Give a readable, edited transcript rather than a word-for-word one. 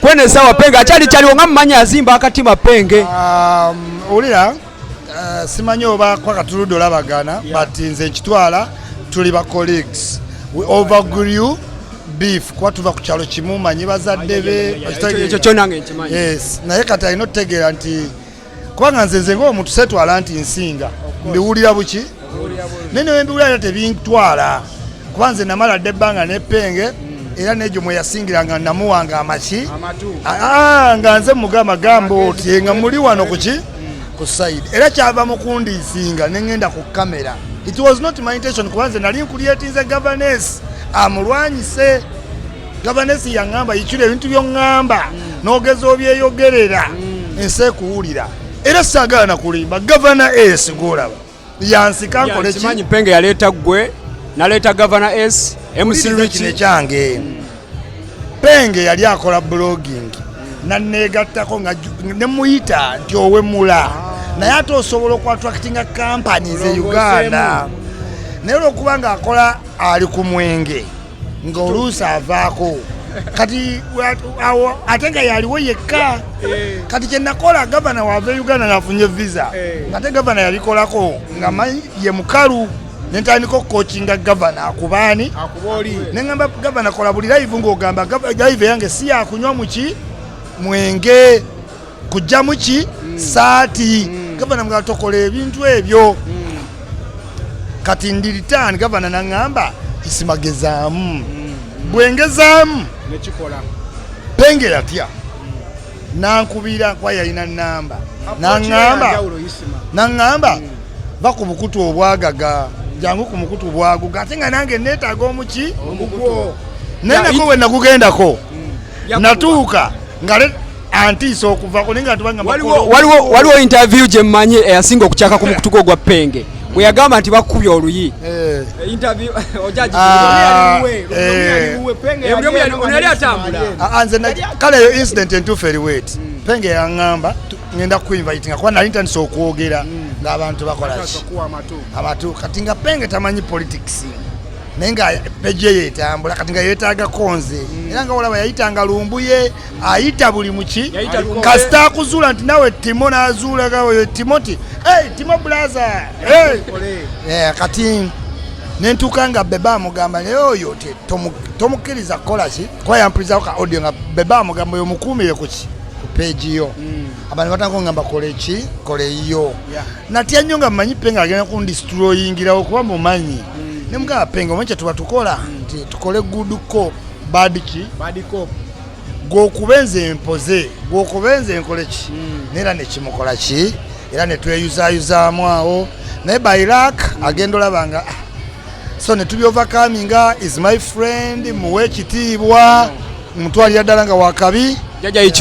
Kwene essaawa Penge akyali kyaliwo nga mumanyi azimba akatima Penge. Owulira, simanyi oba kwakatuludde olabagana, but nze nkitwala tuli ba colleagues. We overgrew beef kuba tuva ku kyalo kimu, manyi bazadde be. Ekyo kyo nange nkimanyi. Yes, naye kati alina okutegeera nti kubanga nze ngaomuntu setwala nti nsinga mbiwulira buki, naye newe mbiwulira era tebintwala, kuba nze namala dda ebbanga ne Penge, era negyo mwe yasingira nga namuwanga amaki. Ah, nga nze mugamba gamba otye nga muli wano kuki ku side, era kyava mu kundiisinga neŋŋenda ku kamera. It was not my intention, kuba nze nali nkulyetinze governance amulwanyise. Governance yaŋŋamba, "Yikira ebintu byoŋŋamba n'ogeza obyeyogerera, ensi ekuwulira." Era saagala nakulimba, Gavana S gwolaba yansika nkole ki? Nkimanyi Penge yaleeta ggwe, naleeta Gavana S, MC. Wuliriza kino. Rich. Ekyange, Penge yali akola blogging, naneegattako nga nemuyita nti owemula, naye ate osobola okuattractinga companies e Uganda, naye olwokuba nga akola ali ku mwenge ng'oluusi avaako kati awo ate nga yaliwo yekka. Kati kyenakola, gavana wava e Uganda ngaafunye visa, ngate gavana yabikolako nga manyi ye mukalu, nentandika okucoachinga gavana akubaani, neŋamba gavana, kola buli live ng'ogamba live yange si yakunywa muki mwenge, kujja muki saati. Gavana mga tokola ebintu ebyo. Kati ndi return, gavana naŋŋamba, "Isimagezaamu bwengezaamu." Nekikola. Penge yatya nankubira kuba yalina namba, naŋŋamba, "Va ku bukutu obwagaga, jangu ku mukutu bwaguga." Ate nga nange neetaaga omuki, naye nako bwe nagugendako natuuka nga antiisa okuvako, naye nga tubanga. Waliwo interview gye mmanyi eyasinga okukyaka ku mukutu gwo gwa Penge bwe yagamba nti bakubye oluyi. Interview ojaji. Ah, Buli omu ono yali atambula. Ah, nze kale eyo incident entuufu eriwo eti: Penge yaŋŋamba, "Ŋŋenda kuinvitinga," kuba nali ntandise okwogera ng'abantu bakola ki amatu. Kati nga Penge tamanyi politics, naye nga page ye etambula, kati nga yeetaagako nze, era nga olaba yayitanga Lumbuye, ayita buli muki. Yayita Lumbuye. Kasita akuzuula nti nawe Timo, n'azuula gawe Timo nti, "Hey, Timo blaza, hey." Kati nentuuka nga Bebe amugamba, naye oyo tomukkiriza kukola ki, kuba yampulizako ka audio nga Bebe amugamba, "Oyo mukuumire ku ki ku page yo." Abantu batandika okugamba, "Kola ki, kola eyo." Natya nnyo nga mmanyi Penge agenda kundestroyingirawo, kuba mumanyi. Nemugamba, "Penge, omanyi kyetuba tukola nti tukole good cop bad ki, gwokuba nze mpoze, gwokuba nze nkole ki." Neera nekimukola ki, era netweyuzayuzaamu awo, naye by luck agenda olaba nga ah, so netubyovercominga. Is my friend, muwe ekitiibwa, mutwalira ddala nga wakabi. Jajja Ichuli.